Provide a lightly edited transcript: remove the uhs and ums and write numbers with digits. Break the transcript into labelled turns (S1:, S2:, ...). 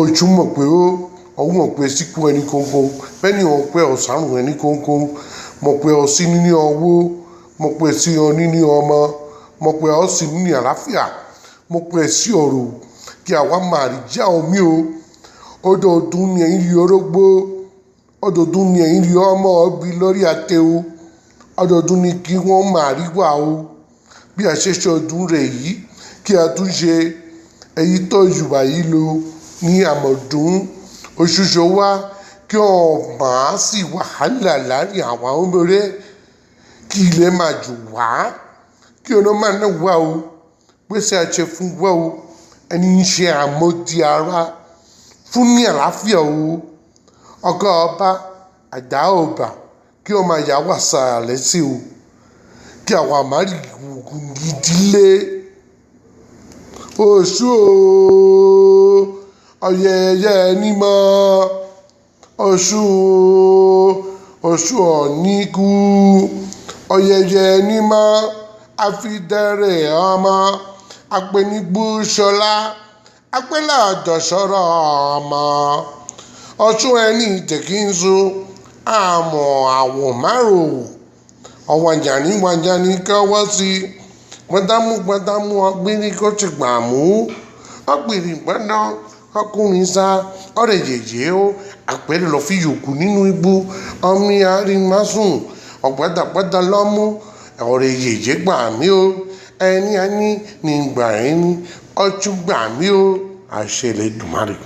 S1: Ojú mọ̀ pé ó ọwọ́ mọ̀ pé síkú ẹni kónkón, bẹ́ẹ̀ ni òun pé ọ̀sánrùn ẹni kónkón. Mọ̀ pé ọsí níní ọwọ́, mọ̀ pé sí ọ níní ọmọ, mọ̀ pé ọ sí níní àlàáfíà, mọ̀ pé sí ọ̀rọ̀ kí àwa máa rí já omi o. Ọdọọdún ni ẹ̀yin rí orógbó, ọdọọdún ni ẹ̀yin rí ọmọ ọbí lórí àtẹ o. Ọdọọdún ni kí wọ́n máa rí wà o. Bí a ṣe ṣe ọdún rẹ̀ yìí, kí a tún ṣe èyí tó jù báyìí lọ ní àmọ̀dún. Òṣùṣù wa kí ọ máa sí wàhálà láàrin àwọn ọmọdé, kí ilẹ̀ máa jù wá, kí ọ̀nà máa ná wá o. Pèsè àṣẹ fún wa o. Ẹni ń ṣe àmọ̀dí ara fún ní àlàáfíà o. Ọkọ ọba, àdá ọba, kí ọ máa yà wá sàlẹ̀ sí o. Kí àwa máa rí ìdílé. Oṣù o, ọ̀yẹ̀yẹ̀ ẹni mọ́. Oṣù o, oṣù ọ̀nìkú. Ọ̀yẹ̀yẹ̀ ẹni mọ́. Àfidẹ̀rẹ̀ ọmọ. Apẹnigbùsọ̀lá. Apẹ̀lẹ̀ àjọsọ̀rọ̀ ọmọ. Ọ̀ṣun ẹni tẹ̀kínṣu. Àmọ̀ àwọ̀ márùn-ún. Ọ̀wàjàní wàjàní kọ́wọ́ sí. Gbọ́dámú gbọ́dámú ọ̀gbìnrin kò ti gbà mú. Ọ̀gbìnrin gbọ́dọ̀ ọkùnrin sá. Ọ̀rẹ́ yèyé o. Àpẹẹrẹ lọ fi yòókù nínú igbó. Ọmọ àrímásùn. Ọ̀gbádàgbádà lọ́mú. Ọ̀rẹ́ yèyé gbà mí o. Ẹni ẹni ní gbà ẹni. Ọ̀tún gbà mí o. Àṣẹ Elédùmarè.